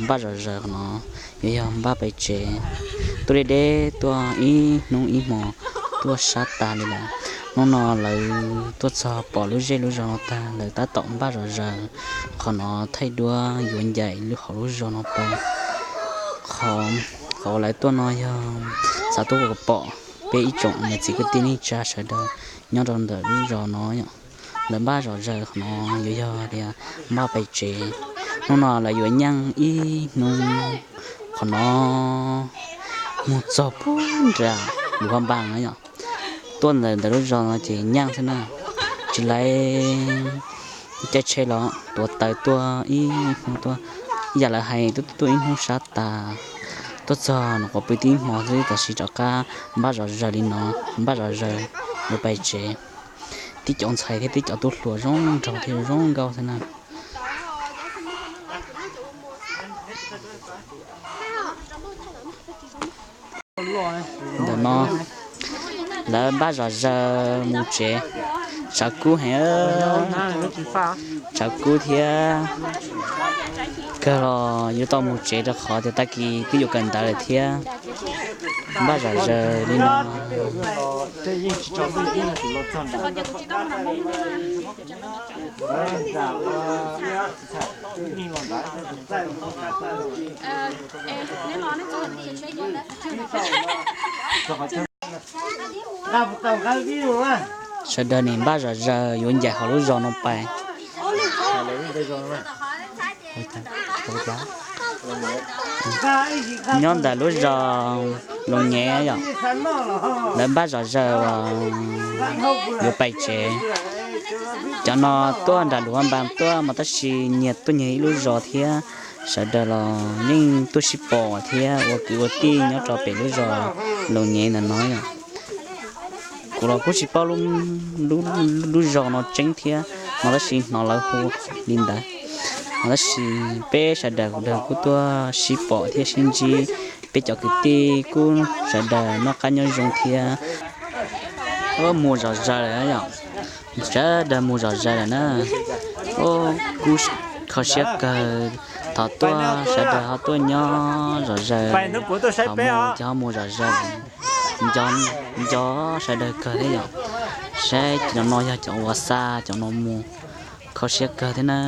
Npaj zom zaws qhov no yuav yog npaj pem tsev, tuaj deb deb tuaj ib hnub ib hmo tuaj sab tas li lawm. Hnub no lawv tuaj txog pom lub zej lub zos no tag, lawv tab tom npaj zom zaws qhov no thaij duab yuav ncaim lub hauv lub zos no pais. Qhov uas lawv tuaj no yog xav tuaj kom pom peb ib tsoom niam txiv kwv tij neej tsa sawv daws nyob rau ntawm lub zos no. Lawv npaj zom zaws qhov no yuav yog tias npaj pem tsev. Hnub no lawv yuav nyeej ib hnub qhov no mus txog pub nram Luam Npas na yom. Tuaj ntawm ntawm lub zos no ces nyeej xwb na, tsis lawv caij tsheb los tuav taws tuaj ib hnub tuaj, ib yam lawv hais tuaj tuaj ib hnub sab tas, tuaj txog no quav pw tib hmo xwb, tam sim rov qab npaj zom zaws li no, npaj zom zaws yuav pais tsev. Tib cov ntxhais thiab tib cov tub hluas zoo nraug thiab zoo nkauj xwb na. Ntawm no lawv npaj zom zaws mus tsev, tshav kub heev, tshav kub thiab kawg los yuav tau mus tsev rau qhov tias tag kis twb yuav kawm ntawv lawm thiab. Npaj zom zaws li no. Sawv daws nim npaj zom zaws yuav ncaim hauv lub zos no pais. Nyob ntawm lub zos Loos Nyev yom, lawv npaj zom zaws uas yuav pais tsev. Cov no tuaj nram Luam Npas tuaj mas tab sis nyias tuaj nyias ib lub zos thiab. Sawv daws los yeej tuaj sib pom thiab ua kwv ua tij nyob rau pem lub zos Loos Nyev ntawm no yom. Kuv los kuj tsis paub lub zos no tseeb thiab, mas tab sis hnov lawv hu li ntawd. Mas tab sis peb sawv daws kuv daws kuj tuaj sib pom thiab sib ntsib, peb cov kwv tij kuj sawv daws noj qab nyob zoo thiab. Mus zom zaws lawm yom, sawv daws mus zom zaws lawm na. Kuj kho siab kawg, thov tuaj sawv daws ho tuaj nyob zom zaws, thov mus ces ho mus zom zaws, nco sawv daws kawg thiab yom. Saib cov no yog cov uas xa cov no mus, kho siab kawg thiab na.